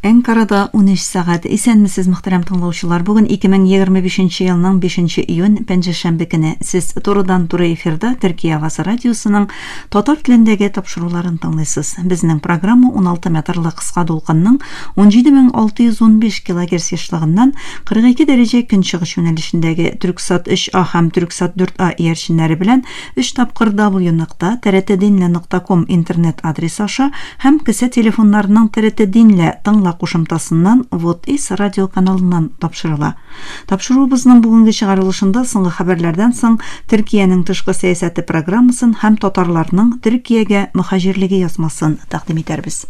Әнкарада 13 сәгать. Исәнмесез, мөхтәрәм тыңлаучылар. Бүген 2025 елның 5 июнь, пәнҗешәмбе көне. Сез турыдан-туры эфирда Төркия авазы радиосының татар телендәге тапшыруларын тыңлыйсыз. Безнең программа 16 метрлы кыска дулкынның 17615 килогерц ешлыгыннан 42 дәрәҗә көнчыгыш юнәлешендәге Түрксат 3А һәм Түрксат 4А иярченнәре белән Өч тапкыр W нокта TRTDinle нокта ком интернет адресы аша һәм кесә телефоннарының TRT Dinle тыңла кушымтасыннан Вот Ис радио каналыннан тапшырыла. Тапшыруыбызның бүгенге чыгарылышында соңгы хәбәрләрдән соң Төркиянең тышкы сәясәте программасын һәм татарларның Төркиягә мөһаҗирлеге язмасын тәкъдим итәрбез.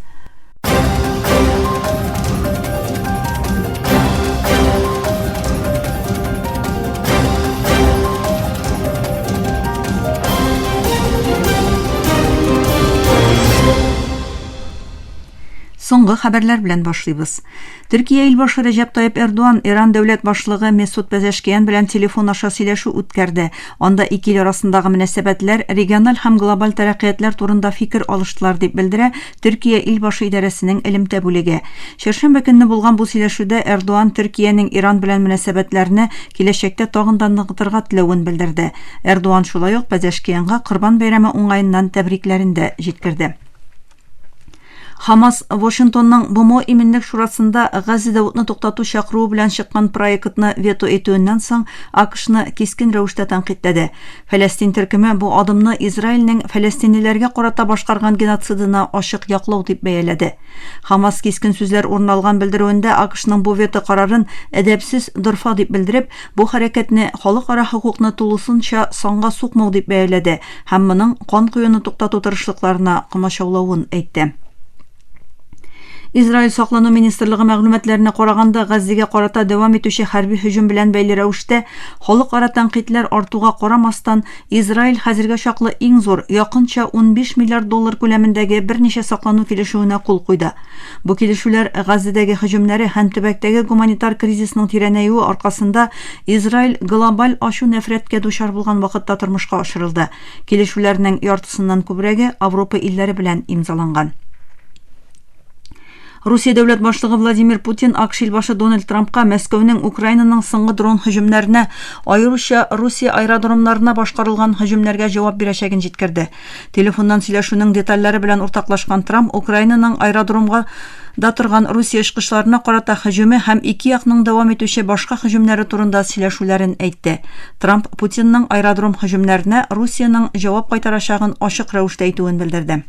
Соңгы хәбәрләр белән башлыйбыз. Төркия илбашы Рәҗәп Тайып Эрдоан Иран дәүләт башлыгы Месут Пезешкиан белән телефон аша сөйләшү үткәрде. Анда ике ил арасындагы мөнәсәбәтләр, региональ һәм глобаль тәрәккыятләр турында фикер алыштылар, дип белдерә Төркия илбашы идарәсенең элемтә бүлеге. Чәршәмбе көнне булган бу сөйләшүдә Эрдоан Төркиянең Иран белән мөнәсәбәтләрне киләчәктә тагын да ныгытырга теләвен белдерде. Эрдоан шулай ук Пезешкианга Корбан бәйрәме уңаеннан тәбрикләрен дә җиткерде. Хамас Вашингтонның БМО Иминлек шурасында Газзәдә утны туктату чакыруы белән чыккан проектны вето итүеннән соң АКШны кискен рәвештә тәнкыйтьләде. Фәләстин төркеме бу адымны Израильнең фәләстинлеләргә карата башкарган геноцидына ачык яклау дип бәяләде. Хамас кискен сүзләр урын алган белдерүендә АКШның бу вето карарын әдәпсез, дорфа дип белдереп, бу хәрәкәтне халыкара хокукны тулысынча санга сукмау дип бәяләде һәм моның кан коюны туктату тырышлыкларына комачаулавын әйтте. Израиль саклану министрлыгы мәгълүматларына караганда, Газзегә карата дәвам итүче хәрби һөҗүм белән бәйле рәвештә халыкара тәнкыйтьләр артуга карамастан, Израиль хәзергә чаклы иң зур, якынча 15 миллиард доллар күләмендәге берничә саклану килешүенә кул куйды. Бу килешүләр Газзедәге һөҗүмнәре һәм төбәктәге гуманитар кризисның тирәнәюе аркасында Израиль глобаль ачу-нәфрәткә дучар булган вакытта тормышка ашырылды. Килешүләрнең яртысыннан күбрәге Авропа илләре белән имзаланган. Русия дәүләт башлыгы Владимир Путин АКШ илбашы Дональд Трампка Мәскәүнең Украинаның соңгы дрон һөҗүмнәренә, аеруча Русия аэродромнарына башкарылган һөҗүмнәргә җавап бирәчәген җиткерде. Телефоннан сөйләшүнең детальләре белән уртаклашкан Трамп Украинаның аэродромга да торган Русия очкычларына карата һөҗүме һәм ике якның дәвам итүче башка һөҗүмнәре турында сөйләшүләрен әйтте. Трамп Путинның аэродром һөҗүмнәренә Русиянең җавап кайтарачагын ачык рәвештә әйтүен белдерде.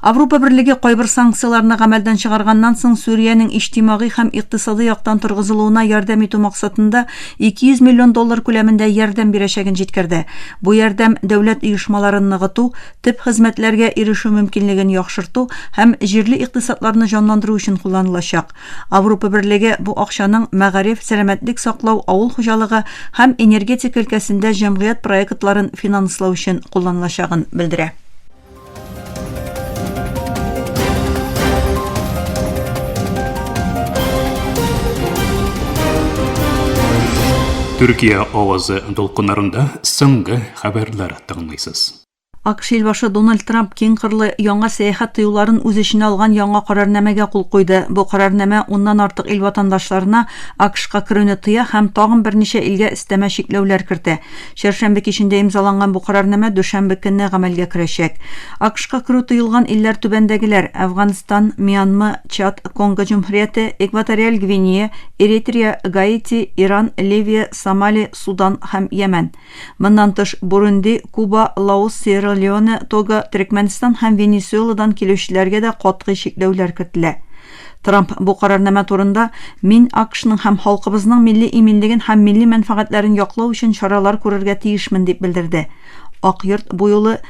Авропа Берлеге кайбер санкцияләрне гамәлдән чыгарганнан соң Сүриянең иҗтимагый һәм икътисадый яктан торгызылуына ярдәм итү максатында 200 миллион доллар күләмендә ярдәм бирәчәген җиткерде. Бу ярдәм дәүләт оешмаларын ныгыту, төп хезмәтләргә ирешү мөмкинлеген яхшырту һәм җирле икътисадларны җанландыру өчен кулланылачак. Авропа Берлеге бу акчаның мәгариф, сәламәтлек саклау, авыл хуҗалыгы һәм энергетика өлкәсендә җәмгыять проектларын финанслау өчен кулланылачагын белдерә. Төркия авазы дулкыннарында соңгы хәбәрләр тыңлыйсыз. АКШ илбашы Дональд Трамп киң кырлы яңа сәяхәт тыюларын үз эченә алган яңа карарнамәгә кул куйды. Бу карарнамә уннан артык ил ватандашларына АКШка керүне тыя һәм тагын берничә илгә өстәмә чикләүләр кертә. Чәршәмбе кичендә имзаланган бу карарнамә дүшәмбе көнне гамәлгә керәчәк. АКШка керү тыелган илләр түбәндәгеләр, Әфганстан, Мьянма, Чад, Конго Җөмһүрияте, Экваториаль Гвинея, Эритрия, Гаити, Иран, Ливия, Сомали, Судан һәм Йәмән. Моннан тыш, Бурунди, Куба, Лаос, Сьерра-Леоне, Того, Төрекмәнстан һәм Венесуэладан килүчеләргә дә катгый чикләүләр кертелә. Трамп бу карарнамә турында, Мин АКШның һәм халкыбызның милли иминлеген һәм милли мәнфәгатьләрен яклау өчен чаралар күрергә тиешмен, дип белдерде. Ак йорт бу юлы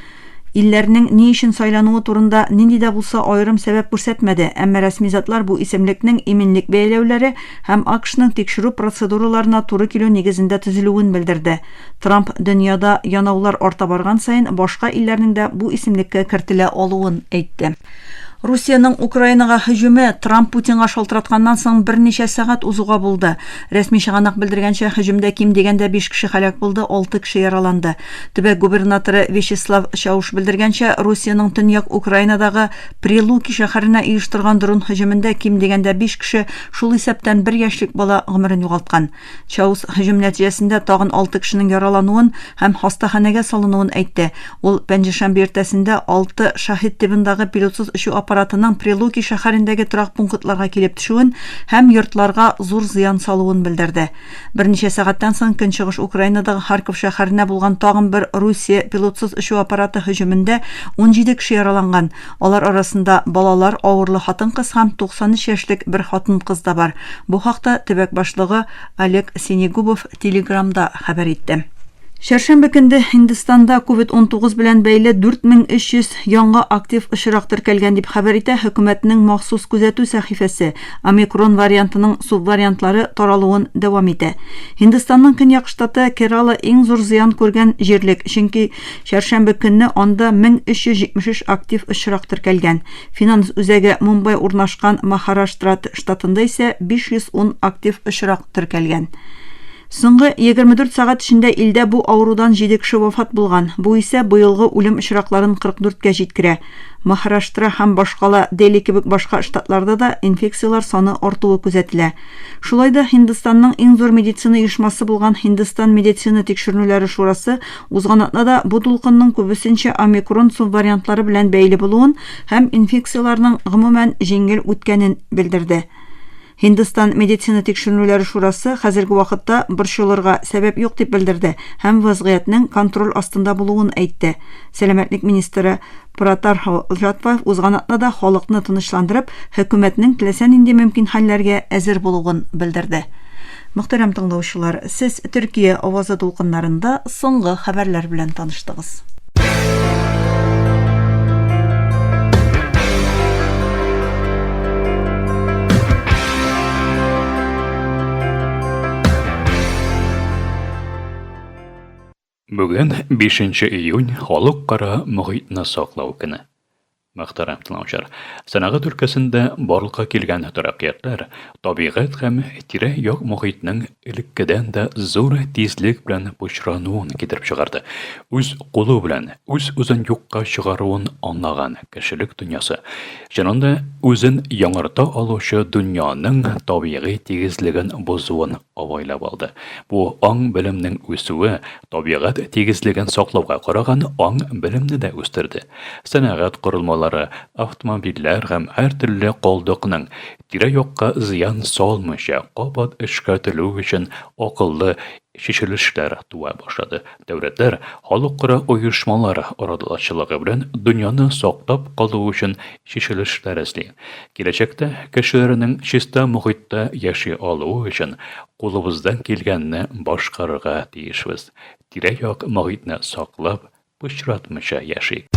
илләрнең ни өчен сайлануы турында нинди дә булса аерым сәбәп күрсәтмәде, әмма рәсми затлар бу исемлекнең иминлек бәяләүләре һәм АКШның тикшерү процедураларына туры килү нигезендә төзелүен белдерде. Трамп дөньяда янаулар арта барган саен башка илләрнең дә бу исемлеккә кертелә алуын әйтте. Русиянең Украинага һөҗүме Трамп Путинга шалтыратканнан соң берничә сәгать узуга булды. Рәсми чыганак белдергәнчә, һөҗүмдә ким дигәндә 5 кеше һәлак булды, 6 кеше яраланды. Төбәк губернаторы Вячеслав Чауш белдергәнчә, Русиянең төньяк Украинадагы Прилуки шәһәренә оештырган дрон һөҗүмендә ким дигәндә 5 кеше, шул исәптән бер яшьлек бала гомерен югалткан. Чаус һөҗүм нәтиҗәсендә тагын алты кешенең яралануын һәм хастаханәгә салынуын әйтте. Ул пәнҗешәмбе иртәсендә алты Шахид тибындагы пилотсыз очу аппаратының Прилуки шәһәрендәге торак пунктларга килеп төшүен һәм йортларга зур зыян салуын белдерде. Берничә сәгатьтән соң Көнчыгыш Украинадагы Харьков шәһәренә булган тагын бер Русия пилотсыз очу аппараты һөҗүмендә 17 кеше яраланган. Алар арасында балалар, авырлы хатын-кыз һәм 93 яшьлек бер хатын-кыз да бар. Бу хакта төбәк башлыгы Олег Синегубов Телеграмда хәбәр итте. Чәршәмбе көндә Һиндстанда COVID-19 белән бәйле 4300 яңа актив очрак теркәлгән дип хәбәр итә хөкүмәтнең махсус күзәтү сәхифәсе. Омикрон вариантының субвариантлары таралуын дәвам итә. Һиндстанның көньяк штаты Керала иң зур зыян күргән җирлек, чөнки Чәршәмбе көнне анда 1373 актив очрак теркәлгән. Финанс үзәге Мумбай урнашкан Махараштра штатында исә 510 актив очрак теркәлгән. Соңгы 24 сәгать эчендә илдә бу авырудан җиде кеше вафат булган. Бу исә быелгы үлем очракларын 44 кә җиткерә. Махараштра һәм башкала Дели кебек башка штатларда да инфекцияләр саны артуы күзәтелә. Шулай да Һиндстанның иң зур медицина оешмасы булган Һиндстан медицина тикшеренүләре шурасы узган атнада бу дулкынның күбесенчә омикрон субвариантлары белән бәйле булуын һәм инфекцияләрнең гомумән җиңел үткәнен белдерде. Һиндстан медицина тикшеренүләре шурасы хәзерге вакытта борчылырга сәбәп юк дип белдерде һәм вазгыятьнең контроль астында булуын әйтте. Сәламәтлек министры Пратархо Жатваев узган атнада халыкны тынычландырып, хөкүмәтнең теләсә нинди мөмкин хәлләргә әзер булуын белдерде. Мөхтәрәм тыңлаучылар, сез Төркия авазы дулкыннарында соңгы хәбәрләр белән таныштыгыз. Бүген 5 июнь халыкара мохитне саклау көне. Мөхтәрәм тыңлаучылар, сәнәгать өлкәсендә барлыкка килгән тәрәккыятләр табигать һәм тирә-як мохитнең элеккедән дә зур тизлек белән пычрануын китереп чыгарды. Үз кулы белән үз-үзен юкка чыгаруын аңлаган кешелек дөньясы, чыннан да үзен яңарта алучы дөньяның табигый тигезлеген бозуын абайлап алды. Бу аң-белемнең үсүе табигать тигезлеген саклауга караган аң-белемне дә үстерде. Сәнәгать корылмалары, автомобильләр һәм һәртөрле калдыкның, тирә-якка зыян салмыйча, кабат эшкәртелү өчен акыллы чишелешләр туа башлады. Дәүләтләр, халыкара оешмалар арадашчылыгы белән дөньяны саклап калу өчен чишелешләр эзли. Киләчәктә кешеләрнең чиста мохиттә яши алуы өчен кулыбыздан килгәнне башкарырга тиешбез. Тирә-як мохитне саклап, пычратмыйча яшик.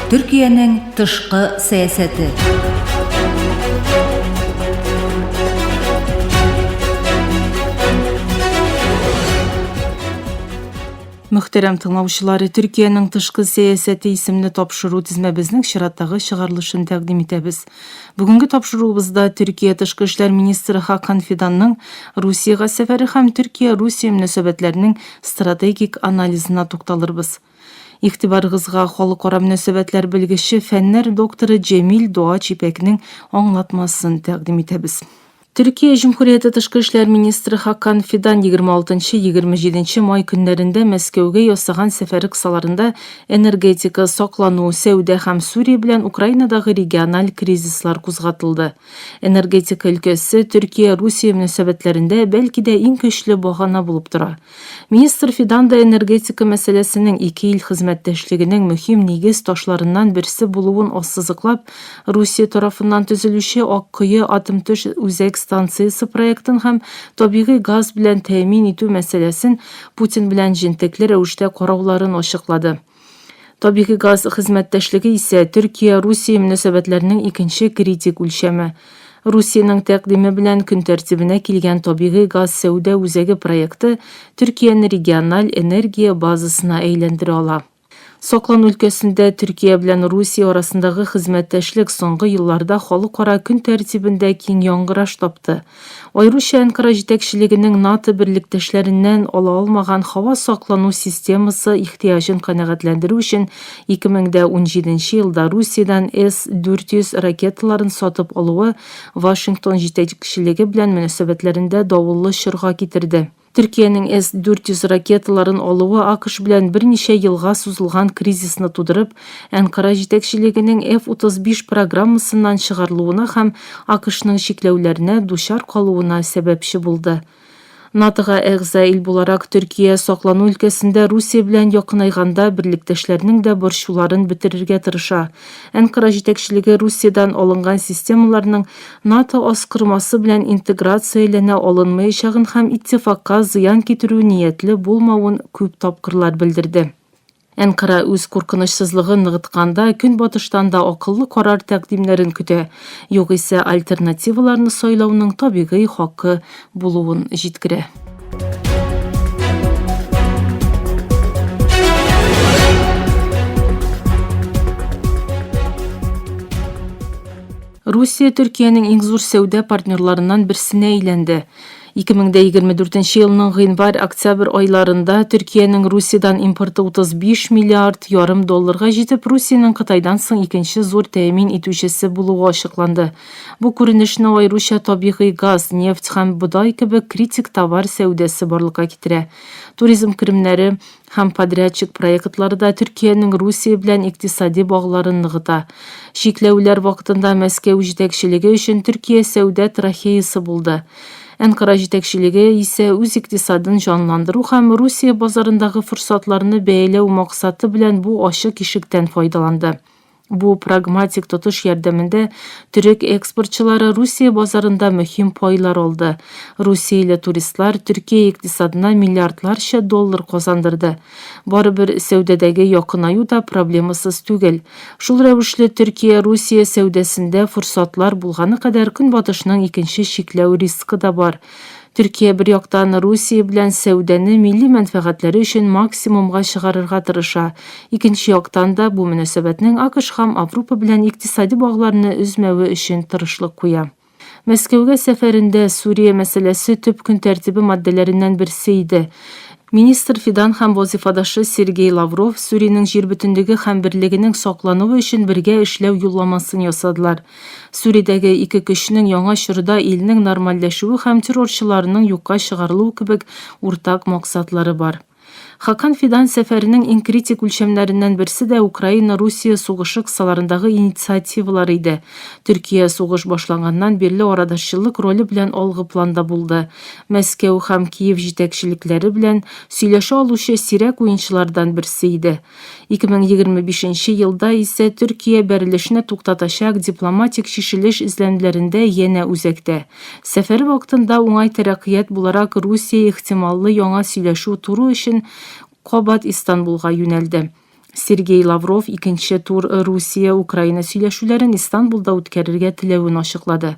Төркиянең тышкы сәясәте. Мөхтәрәм тыңлаучылар, Төркиянең тышкы сәясәте исемле тапшыру тезмәбезнең чираттагы чыгарылышын тәкъдим итәбез. Бүгенге тапшыруыбызда Төркия тышкы эшләр министры Хакан Фиданның Русиягә сәфәре һәм Төркия-Русия мөнәсәбәтләренең стратегик анализына тукталырбыз. Игътибарыгызга халыкара мөнәсәбәтләр белгече, фәннәр докторы Җәмил Доач Ипәкнең аңлатмасын тәкъдим итәбез. Төркия Җөмһүрияте тышкы эшләр министры Хакан Фидан 26-27 май көннәрендә Мәскәүгә ясаган сәфәре кысаларында энергетика, саклану, сәүдә һәм Сүрия белән Украинадагы региональ кризислар кузгатылды. Энергетика өлкәсе Төркия-Русия мөнәсәбәтләрендә бәлки дә иң көчле багана булып тора. Министр Фидан да энергетика мәсьәләсенең ике ил хезмәттәшлегенең мөһим нигез ташларыннан берсе булуын ассызыклап, Русия тарафыннан төзелүче Аккое атом-төш үзәк станциясе проектын һәм табигый газ белән тәэмин итү мәсьәләсен Путин белән җентекле рәвештә карауларын ачыклады. Табигый газ хезмәттәшлеге исә Төркия-Русия мөнәсәбәтләренең икенче критик үлчәме. Русиянең тәкъдиме белән көн тәртибенә килгән табигый газ сәүдә үзәге проекты Төркияне региональ энергия базасына әйләндерә ала. Саклану өлкәсендә Төркия белән Русия арасындагы хезмәттәшлек соңгы елларда халыкара көн тәртибендә киң яңгыраш тапты. Аеруча Әнкара җитәкчелегенең НАТО берлектәшләреннән ала алмаган һава саклану системасы ихтыяҗын канәгатьләндерү өчен 2017 елда Русиядән С-400 ракеталарын сатып алуы Вашингтон җитәкчелеге белән мөнәсәбәтләрендә давыллы чорга китерде. Төркиянең С-400 ракеталарын алуы АКШ белән берничә елга сузылган кризисны тудырып, Әнкара җитәкчелегенең F-35 программасыннан чыгарылуына һәм АКШның чикләүләренә дучар калуына сәбәпче булды. НАТОга әгъза ил буларак Төркия саклану өлкәсендә Русия белән якынайганда берлектәшләрнең дә борчуларын бетерергә тырыша. Әнкара җитәкчелеге Русиядән алынган системаларның НАТО аскырмасы белән интеграцияләнә алынмаячагын һәм иттифакка зыян китерү ниятле булмавын күп тапкырлар белдерде. Әнкара үз куркынычсызлыгын ныгытканда Көнбатыштан да акыллы карар тәкъдимнәрен көтә, югыйсә альтернативаларны сайлауның табигый хакы булуын җиткерә. Русия Төркиянең иң зур сәүдә партнерларыннан берсенә әйләнде. 2024 елның гыйнвар-октябрь айларында Төркиянең Русиядән импорты 35 миллиард ярым долларга җитеп, Русиянең Кытайдан соң икенче зур тәэмин итүчесе булуы ачыкланды. Бу күренешне аеруча табигый газ, нефть һәм бодай кебек критик товар сәүдәсе барлыкка китерә. Туризм керемнәре һәм подрядчик проектлары да Төркиянең Русия белән икътисади багларын ныгыта. Чикләүләр вакытында Мәскәү җитәкчелеге өчен Төркия сәүдә трахеясы булды. Әнкара җитәкчелеге исә үз икътисадын җанландыру һәм Русия базарындагы форсатларны бәяләү максаты белән бу ачык ишектән файдаланды. Бу прагматик тотыш ярдәмендә төрек экспортчылары Русия базарында мөһим пайлар алды. Русияле туристлар Төркия икътисадына миллиардларча доллар казандырды. Барыбер сәүдәдәге якынаю да проблемасыз түгел. Шул рәвешле Төркия-Русия сәүдәсендә форсатлар булганы кадәр Көнбатышның икенче чикләү рискы да бар. Төркия бер яктан Русия белән сәүдәне милли мәнфәгатьләре өчен максимумга чыгарырга тырыша, икенче яктан да бу мөнәсәбәтнең АКШ һәм Аврупа белән икътисади багларны өзмәве өчен тырышлык куя. Мәскәүгә сәфәрендә Сүрия мәсьәләсе төп көн тәртибе маддәләреннән берсе иде. Министр Фидан һәм вазыйфадашы Сергей Лавров Сүриянең җир бөтенлеге һәм берлегенең саклануы өчен бергә эшләү юлламасын ясадылар. Сүриядәге ике көчнең яңа чорда илнең нормальләшүе һәм террорчыларның юкка чыгарылуы кебек уртак максатлары бар. Хакан Фидан сәфәренең иң критик үлчәмнәреннән берсе дә Украина-Русия сугышы кысаларындагы инициативалар иде. Төркия сугыш башланганнан бирле арадашчылык роле белән алгы планда булды. Мәскәү һәм Киев җитәкчелекләре белән сөйләшә алучы сирәк уенчылардан берсе иде. 2025 нче елда исә Төркия бәрелешне туктатачак дипломатик чишелеш эзләнүләрендә янә үзәктә. Сәфәре вакытында уңай тәрәккыять буларак Русия ихтималлы яңа сөйләшү туры өчен кабат Истанбулга юнәлде. Сергей Лавров икенче тур Русия-Украина сөйләшүләрен Истанбулда үткәрергә теләвен ачыклады.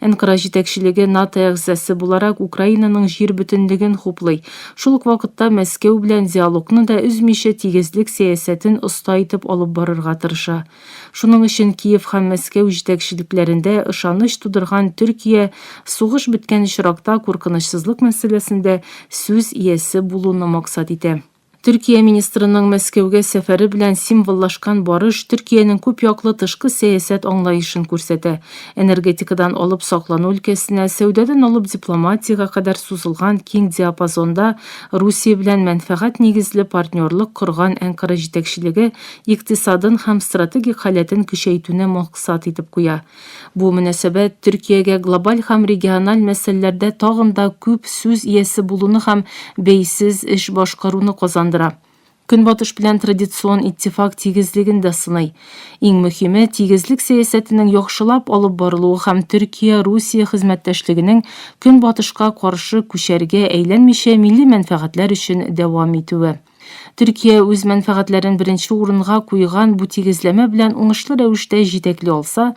Әнкара җитәкчелеге НАТО әгъзасы буларак Украинаның җир бөтенлеген хуплый. Шул ук вакытта Мәскәү белән диалогны да өзмичә тигезлек сәясәтен оста итеп алып барырга тырыша. Шуның өчен Киев һәм Мәскәү җитәкчелекләрендә ышаныч тудырган Төркия сугыш беткән очракта куркынычсызлык мәсьәләсендә сүз иясе булуны максат итә. Төркия министрының Мәскәүгә сәфәре белән символлашкан барыш Төркиянең күп яклы тышкы сәясәт аңлаешын күрсәтә. Энергетикадан алып саклану өлкәсенә, сәүдәдән алып дипломатиягә кадәр сузылган киң диапазонда Русия белән мәнфәгать нигезле партнерлык корган Әнкара җитәкчелеге икътисадын һәм стратегик халәтен көчәйтүне максат итеп куя. Бу мөнәсәбәт Төркиягә глобаль һәм региональ мәсьәләләрдә тагын да күп сүз иясе булуны һәм бәйсез эш башкаруны казандыра. Көнбатыш белән традицион иттифак тигезлеген дә сыный. Иң мөһиме, тигезлек сәясәтенең яхшылап алып барылуы һәм Төркия-Русия хезмәттәшлегенең Көнбатышка каршы күчәргә әйләнмичә милли мәнфәгатьләр өчен дәвам итүе. Төркия үз мәнфәгатьләрен беренче урынга куйган бу тигезләмә белән уңышлы рәвештә җитәкли алса,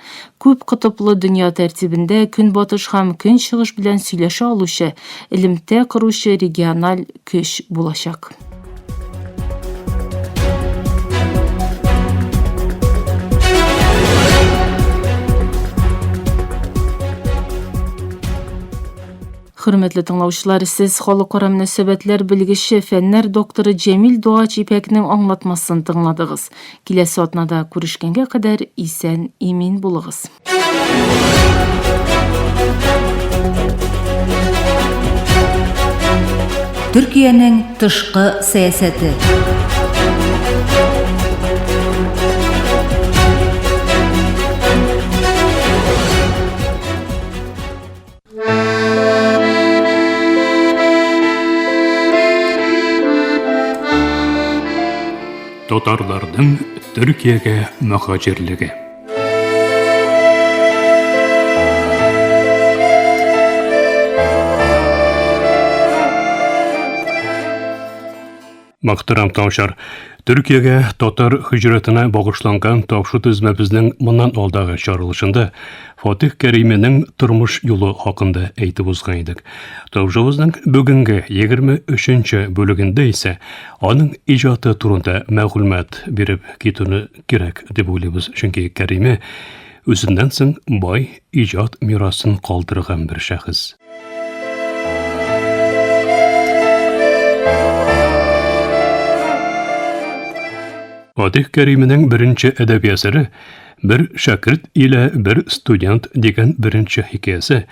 күп котыплы дөнья тәртибендә Көнбатыш һәм Көнчыгыш белән сөйләшә алучы, элемтә коручы региональ көч булачак. Хөрмәтле тыңлаучылар, сез халыкара мөнәсәбәтләр белгече, фәннәр докторы Җәмил Дуач Ипәкнең аңлатмасын тыңладыгыз. Киләсе атнада күрешкәнгә кадәр исән имин булыгыз. Төркиянең тышкы сәясәте. Татарларның Төркиягә мөхаҗирлеге. Мөхтәрәм тыңлаучылар, Төркиягә татар һиҗрәтенә багышланган тапшыру төзмәбезнең моннан алдагы чыгарылышында Фатих Кәрименең тормыш юлы хакында әйтеп узган идек. Тапшыруыбызның бүгенге 23 бүлегендә исә аның иҗаты турында мәгълүмат биреп китүне кирәк дип уйлыйбыз, чөнки Кәриме үзеннән соң бай иҗат мирасын калдырган бер шәхес. Фатих Кәрименең беренче әдәби әсәре Бер шәкерт илә бер студент дигән беренче хикәясе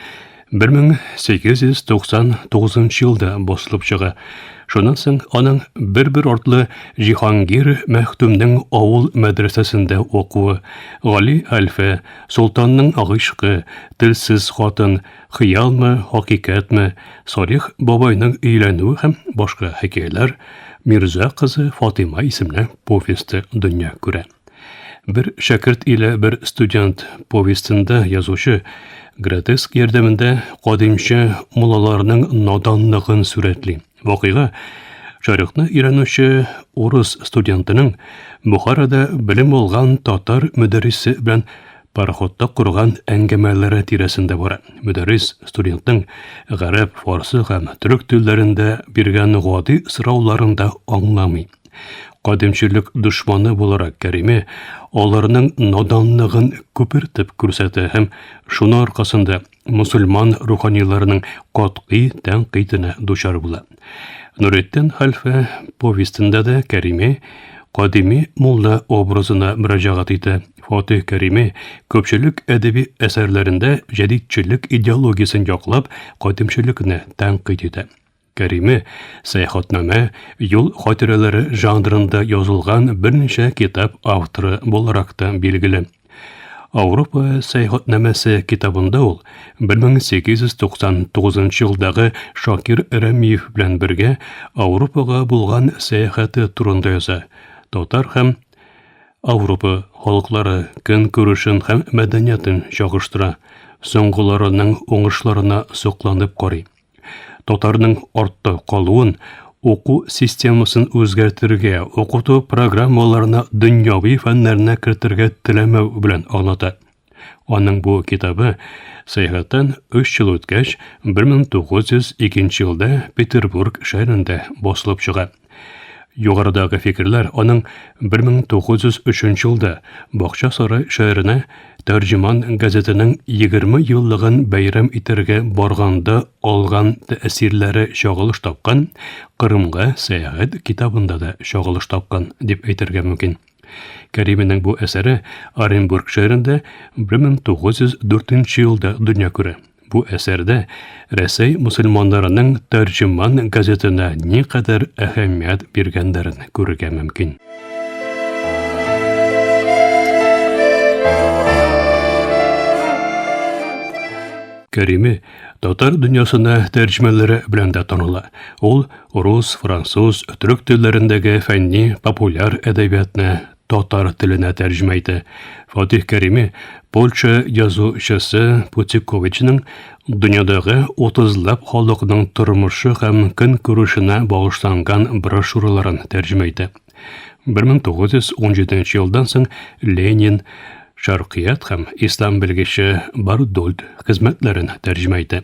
1899 елда басылып чыга. Шуннан соң аның бер-бер артлы Җиһангир Мәхтүмнең авыл мәдрәсәсендә укуы, Гали хәлфә, Солтанның гыйшкы, Телсез хатын, Хыялмы, хакыйкатьме, Салих бабайның өйләнүе һәм башка хикәяләр, Мирза кызы Фатыйма исемле повесте дөнья күрә. Бер шәкерт илә бер студент повестендә язучы гротеск ярдәмендә кадимче муллаларның наданлыгын сурәтли. Вакыйга шәрыкны өйрәнүче урыс студентының Бухарада белем алган татар мөдәррисе белән пароходта корган әңгәмәләре тирәсендә бара. Мөдәррис студентның гарәп, фарсы һәм төрек телләрендә биргән гади сорауларын да аңламый. Кадимчелек дошманы буларак Кәриме аларның наданлыгын күпертеп күрсәтә һәм шуның аркасында мусульман руханиларының катгый тәнкыйтенә дучар була. Нуретдин хәлфә повестендә дә Кәриме кадими мулла образына мөрәҗәгать итә. Фатих Кәриме күпчелек әдәби әсәрләрендә җәдитчелек идеологиясен яклап, кадимчелекне тәнкыйть итә. Кәриме сәяхәтнамә, юл хатирәләре жанрында язылган берничә китап авторы буларак та билгеле. Ауропа сәяхәтнамәсе китабында ул 1899 елдагы Шакир Рәмиев белән бергә Ауропага булган сәяхәте турында яза. Татар һәм Ауропа халыклары көнкүрешен һәм мәдәниятен чагыштыра, соңгыларының уңышларына сокланып карый. Татарның артта калуын уку системасын үзгәртергә, укыту программаларына дөньяви фәннәрне кертергә теләмәү белән аңлата. Аның бу китабы сәяхәттән 3 ел үткәч, 1902 елда Петербург шәһәрендә басылып чыга. Югарыдагы фикерләр аның 1903 елда Бакча-Сарай шәһәренә Тәрҗеман газетының 20 еллыгын бәйрәм итәргә барганда алган тәэсирләре чагылыш тапкан Кырымга сәяхәт китабында да чагылыш тапкан дип әйтергә мөмкин. Кәрименең бу әсәре Оренбург шәһәрендә 1904 елда дөнья күрә. Бу әсәрдә Рәсәй мөселманнарының Тәрҗеман газетына никадәр әһәмият биргәннәрен күрергә мөмкин. Кәриме татар дөньясына тәрҗемәләре белән дә таныла. Ул рус, француз, төрек телләрендәге фәнни, популяр әдәбиятны татар теленә тәрҗемә итә. Фатих Кәрими Польша язучысы Путиковичның дөньядагы утызлап халыкның тормышы һәм көнкүрешенә багышланган брошюраларын тәрҗемә итә. 1917 елдан соң Ленин, шәркыят һәм ислам белгече Бардольд хезмәтләрен тәрҗемә итә.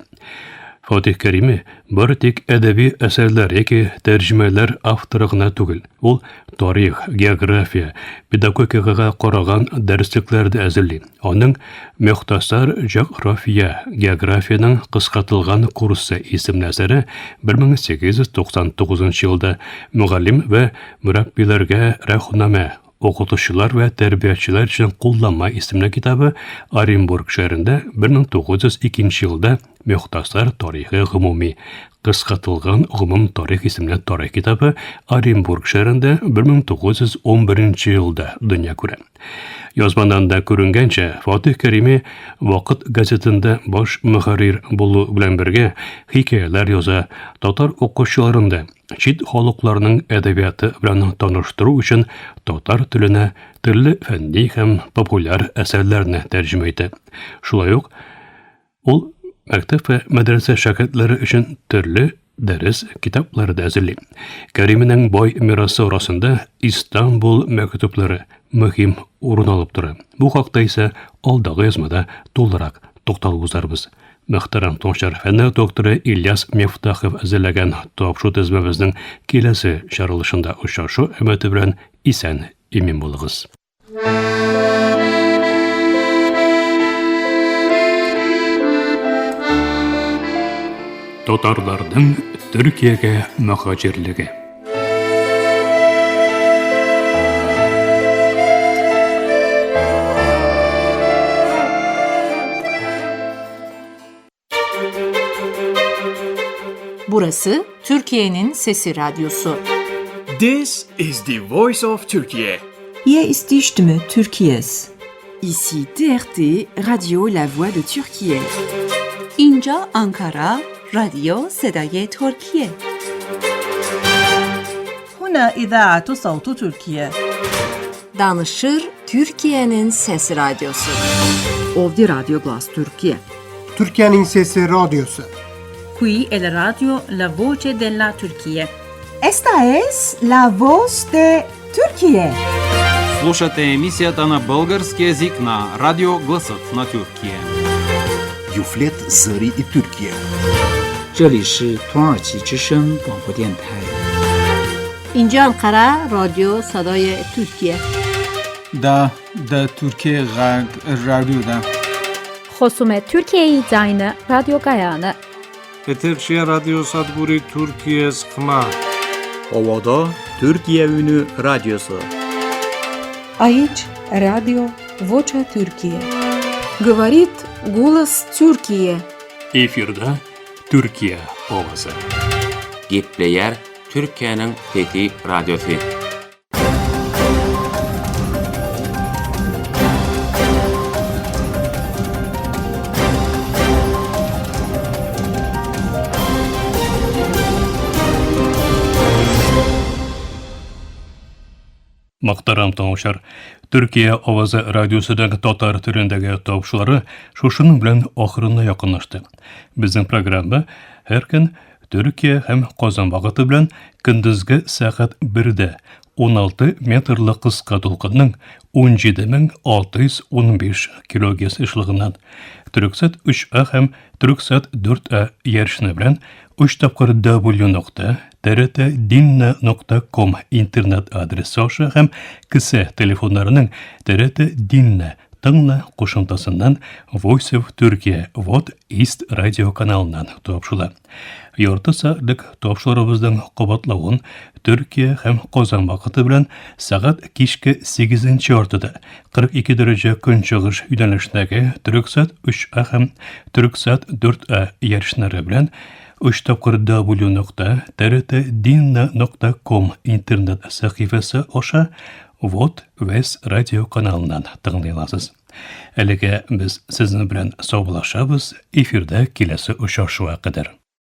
Фатих Кәрими бары тик әдәби әсәрләр яки тәрҗемәләр авторы гына түгел, ул тарих, география, педагогикага караган дәреслекләр дә әзерли. Аның Мөхтасар җәгърафия, географиянең кыскартылган курсы исемле әсәре 1899 елда Мөгаллим вә мөрәббиләргә рәхнамә, укытучылар вә тәрбиячеләр өчен кулланма исемле китабы Оренбург шәһәрендә 1902 елда Мөхтасар тарихы гомуми, кыскартылган гомум тарих исемле тарих китабы Оренбург шәһәрендә 1911 елда дөнья күрә. Язмадан да күренгәнчә, Фатих Кәрими Вакыт газетында баш мөхәррир булу белән бергә хикәяләр яза, татар укучыларын да чит халыкларның әдәбияты белән таныштыру өчен татар теленә төрле фәнни һәм популяр әсәрләрне тәрҗемә итә. Шулай ук Ул мәктәп вә мәдрәсә шәкертләре өчен төрле дәрес китаплары да әзерли. Кәрименең бай мирасы арасында Истанбул мәктүбләре мөһим урын алып тора. Бу хакта исә алдагы язмада тулырак тукталып узарбыз. Мөхтәрәм тыңлаучылар, фәннәр докторы Ильяс Мифтахов әзерләгән тапшыру тезмәбезнең киләсе чыгарылышында очрашу өмете белән исән имин булыгыз. Татарларның Төркиягә мөһаҗирлеге. Burası Türkiye'nin Sesi Radyosu. This is the voice of Turkey. Hier ist die Stimme Türkiye's. Ici TRT, Radio La Voix de Türkiye. اینجا آنکارا رادیو صدای ترکیه. هنا إذاعة صوت تركيا. Danışır Türkiye'nin Sesi Radyosu. Ovdi Radyo Glas Türkiye. Türkiye'nin Sesi Radyosu. Qui è la radio La Voce della Turchia. Esta es la voz de Türkiye. Слушате емисията на български език на Радио Гласът на Тюркия. Юфлет Зари и Türkiye. 这里是土耳其之声广播电台。 اینجا انقره رادیو صدای ترکیه. دا د ترکیې غږ راډیو ده. խոսում է Թուրքիայի ձայնը ռադիոկայանը։ Եթերշիա ռադիոսადგուրի Թուրքիես խմա։ Ovada Türkiye Ünü Radyosu. Aici Radio Vocea Türkiye. Говорит голос Türkiye. Efirde Türkiye Ovası. Gepleýär Türkiýäniň Sesi Radiosy. Мөхтәрәм тыңлаучылар, Төркия авазы радиосының татар телендәге тапшырулары шушының белән ахырына якынлашты. Безнең программа һәр көн Төркия һәм Казан вакыты белән көндезге сәгать 1-дә 16 метрлы кыска дулкынның 17615 килогерц ешлыгыннан Төрксат 3А һәм Төрксат 4А ярышны белән 3 тапкыр w нокта trtdinna нокта ком интернет адресы аша һәм кесә телефоннарының TRT Dinle тыңла кушымтасыннан Voice of Turkey Вот East радио каналыннан тапшыла. Ярты сәгатьлек тапшырубызның кабатлавын Төркия һәм Казан вакыты белән сәгать кичке 8 яртыда 42 дәрәҗә көнчыгыш юнәлешендәге Төрксат 3А һәм Төрксат 4А ярышлары белән 3 тапкыр w нокта trtdinna нокта ком интернет сәхифәсе аша Вот Вес радио каналыннан тыңлый аласыз. Әлегә без сезнең белән саубуллашабыз, эфирдә киләсе очрашуга кадәр.